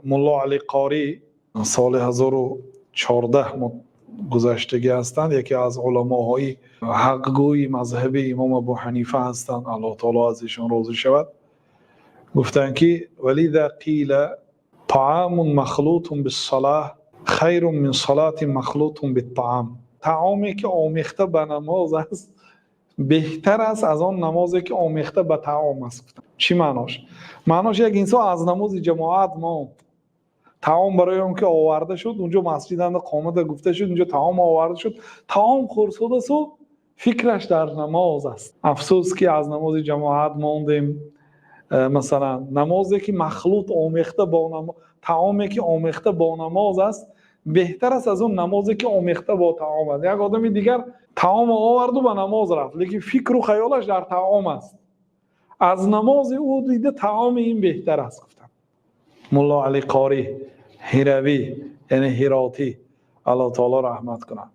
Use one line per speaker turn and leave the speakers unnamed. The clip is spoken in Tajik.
Мулло Алӣ Қорӣ соли 1014 гузаштагӣ ҳастанд, яке аз уламоҳои ҳақгӯи мазҳаби имом Абӯҳанифа ҳастанд, Аллоҳи таъоло аз эшон розӣ шавад. Гуфтанд, ки ولذا قيل طعام مخلوط بالصلاة خير من صلاة مخلوط بالطعام. Таоме ки омехта ба намоз аст, беҳтар аст аз он намозе ки омехта ба таом аст. Чӣ маъноаш? Маъноаш: як инсон аз намози ҷамоат монд, таом барои он ки оварда шуд, он ҷо масҷид қомат гуфта шуд, он ҷо таом оварда шуд, таом хӯрд, су фикраш дар намоз аст. Афсӯс, ки аз намози ҷамоат мондем. Масалан, намозе ки махлут, омехта бо намоз, таоме ки омехта бо намоз аст, беҳтар аст аз он намозе ки омехта бо таом аст. Як одами дигар таом овард ва ба намоз рафт, лекин фикру хаёлаш дар таом аст. Аз намози ӯ дида таоми ин беҳтар аст, гуфтанд Мулло Алӣ Қорӣ Ҳиравӣ, яъне Ҳиротӣ, Аллоҳи таъоло раҳмат кунад.